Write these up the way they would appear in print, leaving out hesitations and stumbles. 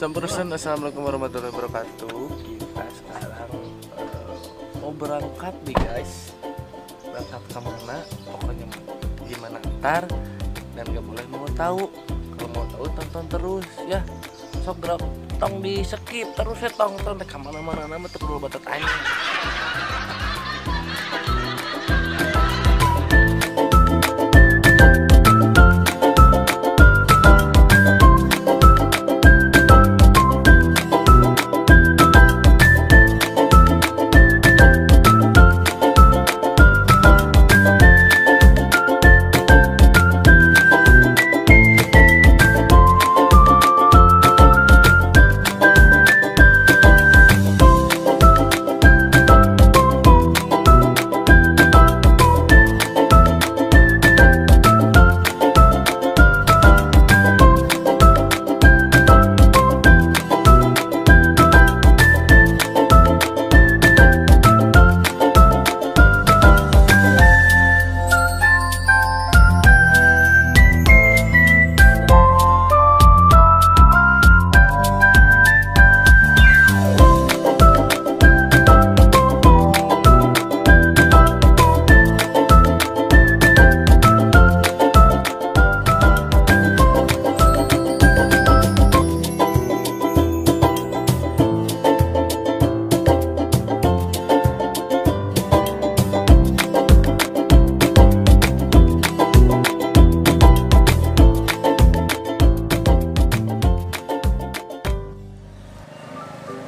Sampurasun, assalamualaikum warahmatullahi wabarakatuh. Kita sekarang mau berangkat nih guys. Berangkat kemana? Pokoknya gimana ntar. Dan gak boleh mau tahu. Kalau mau tahu tonton terus ya. Sok gerak tong di skip terus ya, tong tong kemana-mana nama tuh perlu batat tanya.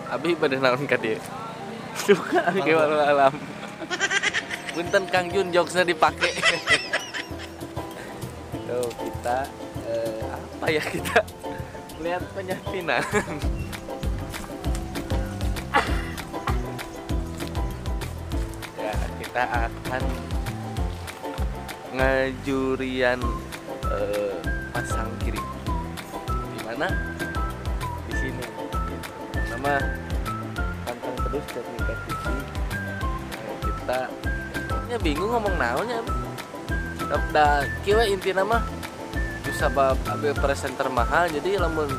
Abi pada naon ka dieu? Suka abi ke alam. Punten Kang Jun jokesnya dipake. Itu kita apa ya, kita lihat penyakinan. Ya, kita akan ngejurian pasang kiri. Di mana? Di sini. Nama pantang terus Jatmika TV. Nah, kita nya bingung ngomong naonnya. Da kieu intina mah sabab abi presenter mahal, jadi lamun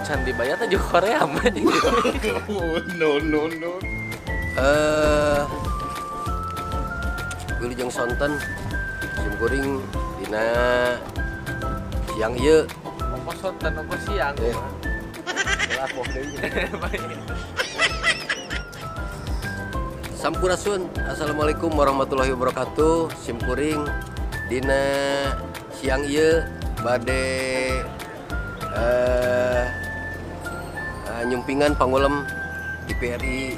can dibayar teh jeung Korea mah. No no no. Wilujeng sonten sim kuring dina siang ieu. Ongkos sonten ongkos siang. Sampurasun, assalamualaikum warahmatullahi wabarakatuh. Simkuring dina siang ieu bade nyumpingan pangulem TVRI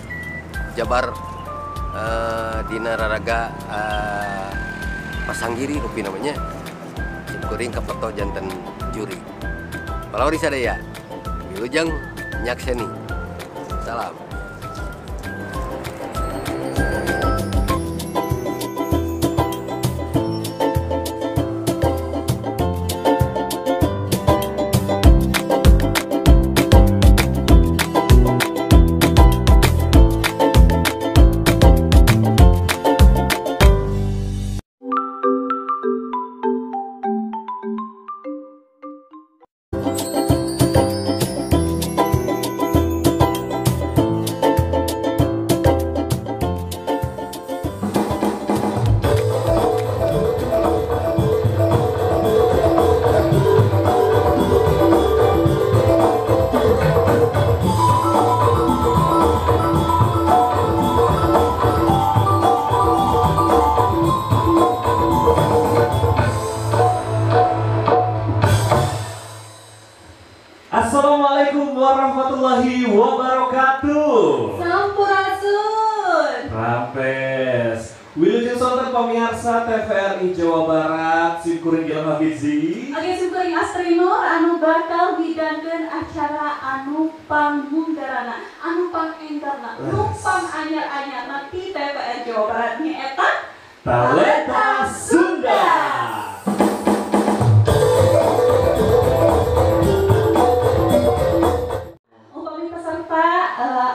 Jabar dina raraga Pasanggiri rupi namanya. Simkuring kapeto janten juri. Palawari sadaya. Wilujeng nyakseni. Salam. Assalamualaikum warahmatullahi wabarakatuh. Sampurasun. Rampes. Wilujeng sonten pemirsa TVRI Jawa Barat, simkuring Gilang Hafizi. Oke, simkuring Astri Nur anu bakal midangkeun acara anu pangmunggarana, anu pangenggarna, nu panganyar-anyarna ti TVRI Jawa Barat nyaeta Talenta Sunda.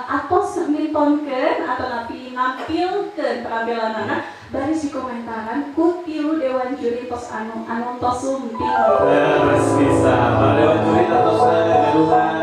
Atos mintonkeun atau napi nampilkeun penampilanana baris dikomentaran ku tilu dewan juri tos anu anu tos sumping. Terus bisa para dewan juri atos gaduhan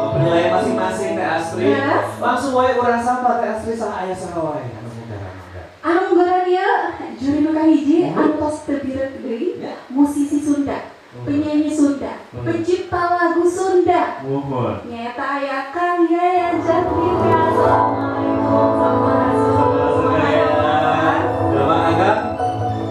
Penilaian masing-masing Teh Astri. Yes. Langsung wae urang sapa Teh Astri saha aya saha wae anu munggaran. Anu munggaran ieu juri nu kahiji anu tos teu birek deui, musisi Sunda, penyanyi Sunda, pencipta lagu Sunda. Muhun. Nyaeta aya Kang Yayan Jatnika. Assalamualaikum sampurasun. Damang Akang.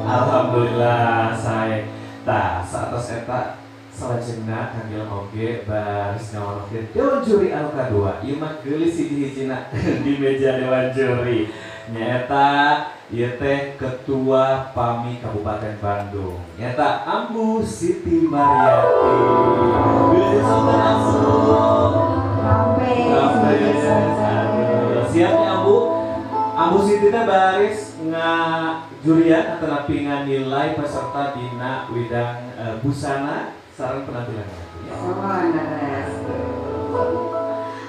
Alhamdulillah sae. Tah saatos eta salajengna Kang Gilang oge baris ngawanokeun dewan juri anu kadua. Ieu mah geulis hiji-hijina di meja dewan juri. Nyaeta ieu teh Ketua PAMI Kabupaten Bandung. Nyaeta Ambu Siti Mariati. Wilujeng sonten Ambu. Rampes. Siap ya Ambu. Ambu Siti teh baris ngajurian atanapi nganilai peserta dina widang busana sareng penampilan.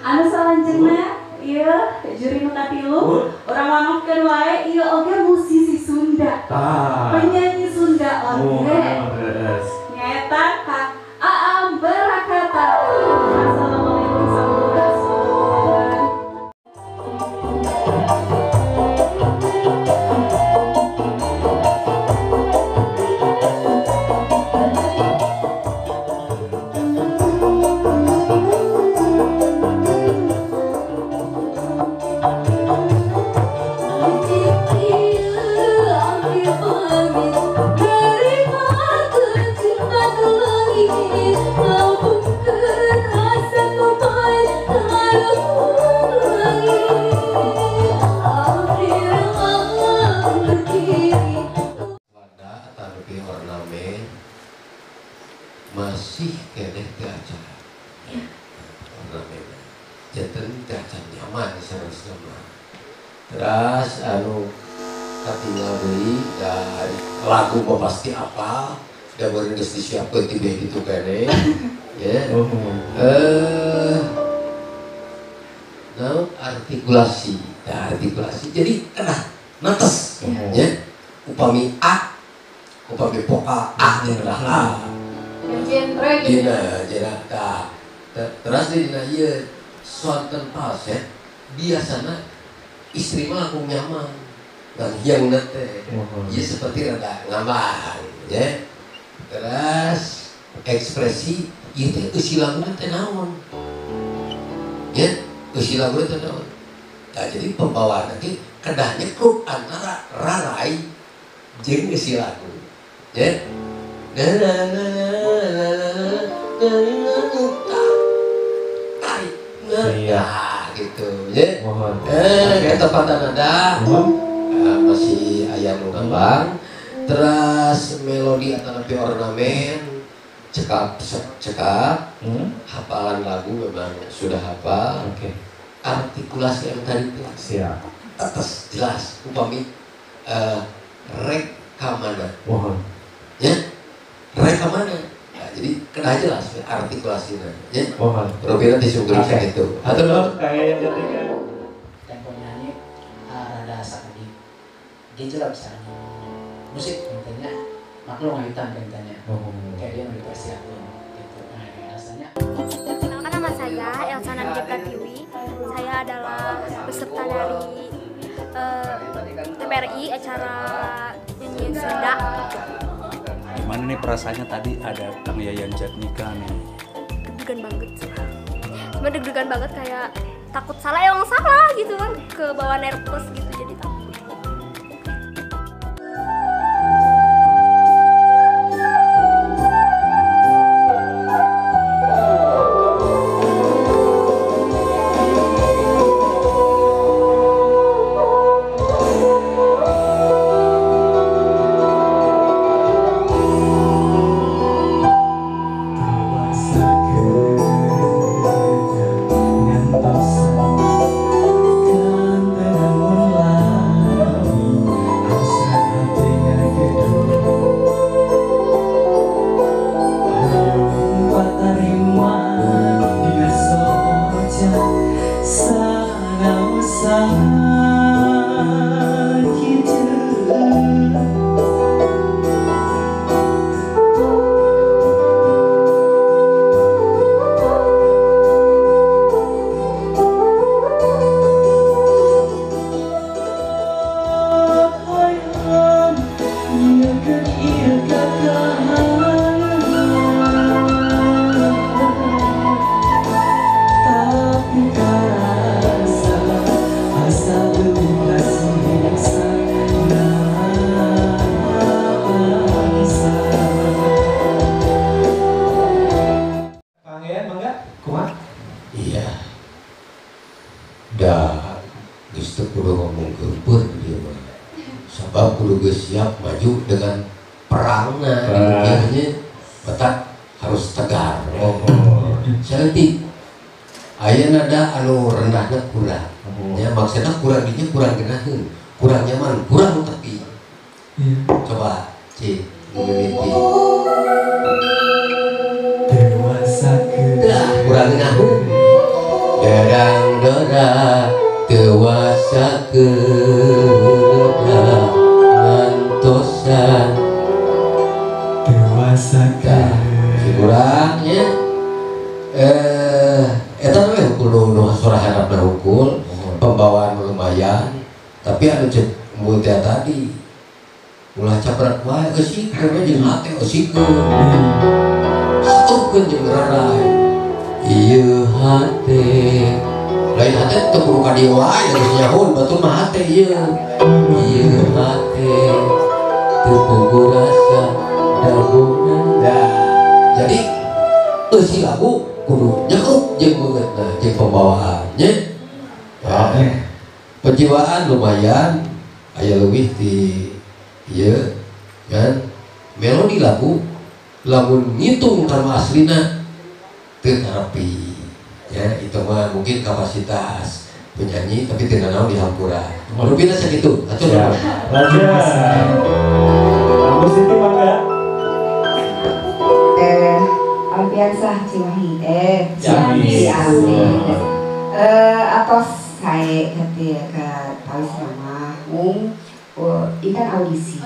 Anu salanjeunna ieu juri nu katilu urang wanokeun wae ieu oge musisi Sunda. Penyanyi Sunda oge. Nyaeta Kang Aam Barakata. Assalamualaikum sampurasun. Masih keneh teu acan ornamen janten teu acan nyaman sanesna mah. Teras anu katinggal deui da lagu mah pasti apal da beureun geus disiapkeun ti beh ditu keneh ya. Naon artikulasi, da artikulasi jadi kedah netes ya. Upami A, upami vokal A nya kedah A. Genre gitu. Dina, dina, tah. Terus dina ieu sonten falset biasana istri mah langkung nyaman. Nganghiangna teh. Ieu seperti rada ngambang, ya. Terus ekspresi ieu teh eusi laguna teh naon. Ya, eusi laguna teh naon. Tah jadi pembawaan nanti kedah nyekruk antara rarai jeung eusi lagu. Ya. Na na na na na na na tarik nah gitu ya. Ketepatan nada masih aya nu ngambang. Terus melodi atau ornamen cekap cekap, hafalan lagu memang sudah hafal. Artikulasi yang tadi itu siap atas jelas upami rek kamana ya. Mereka mana? Nah, jadi kena jelas artikulasinya, ya. Robina disungguh gitu. Atau belum? Kayak yang jadikan. Tempo nyanyi rada sakedik. Genjel bisa nyanyi. Musik intinya maklum ngawitan intinya. Kayak dia mau dipersiapkan gitu. Nah, rasanya. Perkenalkan nama saya Elsa Nandita Pratiwi. Saya adalah peserta dari TPRI acara nyanyian Sunda. Gimana nih perasaannya tadi ada Kang Yayan Jatnika nih? Deg-degan banget sih. Cuma deg-degan banget kayak takut salah yang salah gitu kan, ke bawah nervous gitu jadi takut. Kan Sabab kudu geus siap maju dengan perangna di batak harus tegar. Saeutik aya nada anu rendahna kurang. Ya maksudna kurang dinya kurang geunaheun, kurang nyaman, kurang tepi. Coba C mimiti. Dewasa ke kurang geunaheun. Derang dora dewasa kedah ngantosan dewasa ke kurangnya eta we hukul nu suara harapna hukul pembawaan lumayan tapi anu cek mun teh tadi ulah caprak wae eusikeun we jeung hate eusikeun satukeun jeung rarai ieu hate lain hate teu kudu ka dieu wae geus nyahun batur mah hate ieu ieu hate teu puguh rasa dabungan. Jadi eusi lagu kudu nyeup jeung beungeutna jeung pembawaannya. Penjiwaan lumayan aya leuwih ti ieu kan melodi lagu lamun ngitung kana aslina teu tarepi ya itu mah mungkin kapasitas penyanyi tapi teu nanaon dihampura. Rupina sakitu atur nuhun. Lanjut. Kamu Siti mangga. Alfiansah Cimahi Ciamis. Atos saya ketika tawis nama mung ikan audisi.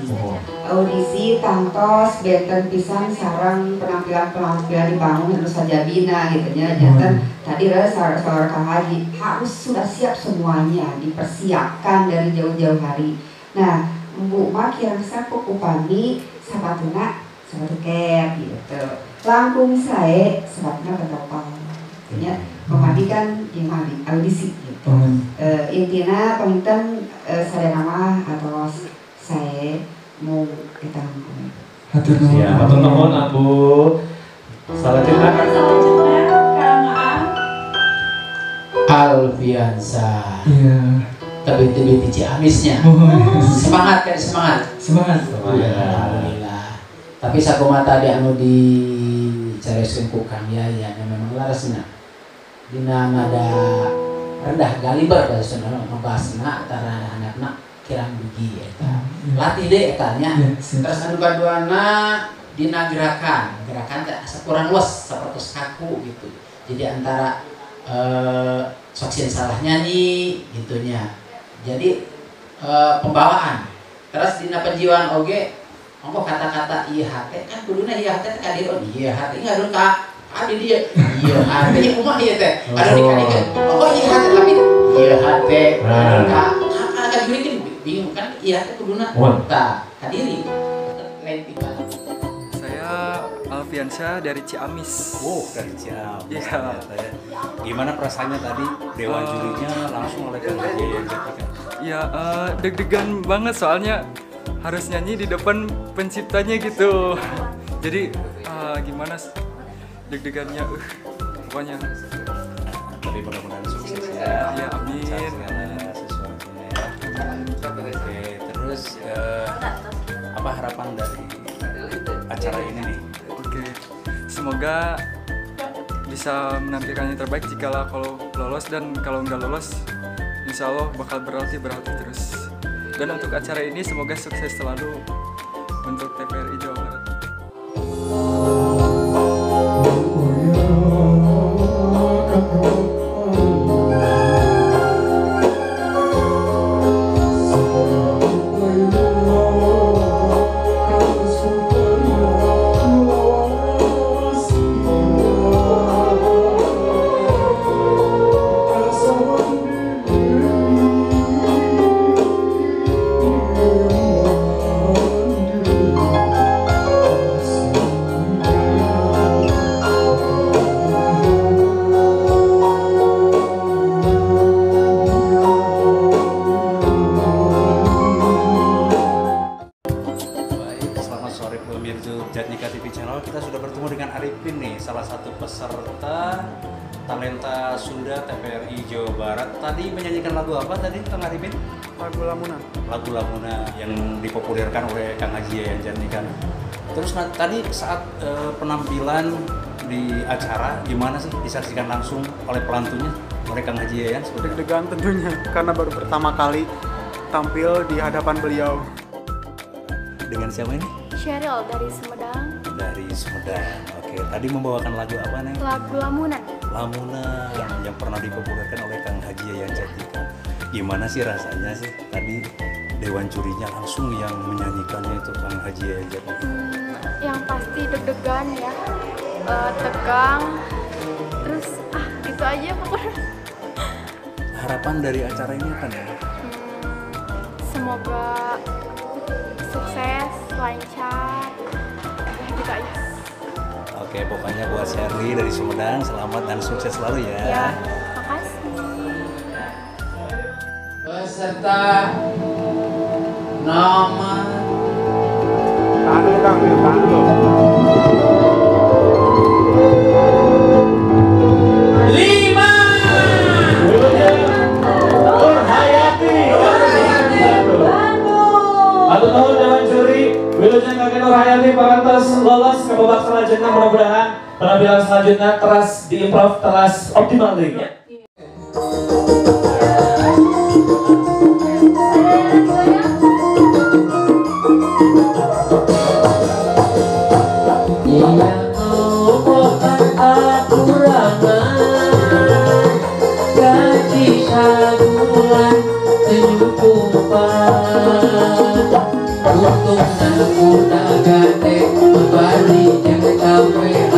Audisi tangtos benten pisan sarang penampilan-penampilan dibangun anu sajabina gitu nya janten tadi adalah suara Kang Haji harus sudah siap semuanya dipersiapkan dari jauh-jauh hari. Nah, Bu mah kirang sapuk upami sapatuna sepatu ket gitu. Langkung sae sepatuna ketopang. Artinya pemadi kan yang audisi gitu. Intina penginten sadaya nama atau saya mau kita ngomong. Hatur nuhun. Ya, hatur nuhun Ambu. Salajengna Kang Aang. Alfiansah. Iya. Tapi Ciamisnya. Semangat kan semangat. Semangat. Alhamdulillah. Tapi sakumaha tadi anu dicareuskeun ku Kang Yayan memang laresna. Dina nada rendah galiber bahasa Sunda ngebahasna antara anak-anak kirang dugi eta. Latih deh eta nya. Terus anu kaduana dina gerakan, gerakan teh asa kurang luas sapertos kaku gitu. Jadi antara sok sieun salah nyanyi gitunya. Jadi pembawaan. Terus dina penjiwaan oge ongkoh kata-kata ieu hate kan kuduna ieu hate teh ka dieu ieu hate ngadon ka abdi dieu ieu hate ieu kumaha ieu teh anu dikadikeun oh ieu hate tapi ieu hate anu ka ka diri bingung kan ieu hate kuduna tah ka diri lain tiba. Saya Alfiansyah dari Ciamis. Oh, dari Ciamis. Iya. Gimana perasaannya tadi dewan jurinya langsung oleh Kang Yayan Jatnika? Ya, deg-degan banget soalnya harus nyanyi di depan penciptanya gitu. Jadi gimana deg-degannya, pokoknya. Tapi mudah-mudahan sukses ya. Ya, amin. Segala sesuatunya ya. Oke, terus apa harapan dari acara ini nih? Oke, semoga bisa menampilkan yang terbaik jikalau kalau lolos, dan kalau nggak lolos, insya Allah bakal berlatih terus. Dan untuk acara ini semoga sukses selalu untuk TVRI Jawa Barat. Jatnika TV Channel, kita sudah bertemu dengan Arifin nih, salah satu peserta Talenta Sunda TVRI Jawa Barat. Tadi menyanyikan lagu apa tadi, Kang Arifin? Lagu Lamunan. Lagu Lamunan yang dipopulerkan oleh Kang Haji Yayan Jatnika. Terus nah, tadi saat penampilan di acara gimana sih disaksikan langsung oleh pelantunya oleh Kang Haji Yayan? Deg-degan tentunya karena baru pertama kali tampil di hadapan beliau. Dengan siapa ini? Cheryl dari Sumedang. Dari Sumedang. Oke, tadi membawakan lagu apa nih? Lagu Lamunan. Lamunan ya, yang pernah dipopulerkan oleh Kang Haji Yayan Jatnika. Gimana sih rasanya sih tadi dewan jurinya langsung yang menyanyikannya itu Kang Haji Yayan Jatnika? Yang pasti deg-degan ya, tegang, terus gitu aja pokoknya. Harapan dari acara ini apa nih? Semoga sukses, lancar, ya gitu aja. Oke, pokoknya buat Shirley dari Sumedang, selamat dan sukses selalu ya. Ya, makasih. Peserta nomor tahan dulu, Kang, tahan dulu. 5. Nurhayati. Atau tahun dewan juri Wilujeng Kakek Nurhayati parantos lolos ke babak selanjutnya. Mudah-mudahan penampilan selanjutnya teras diimprove, teras optimal deh ya. Untung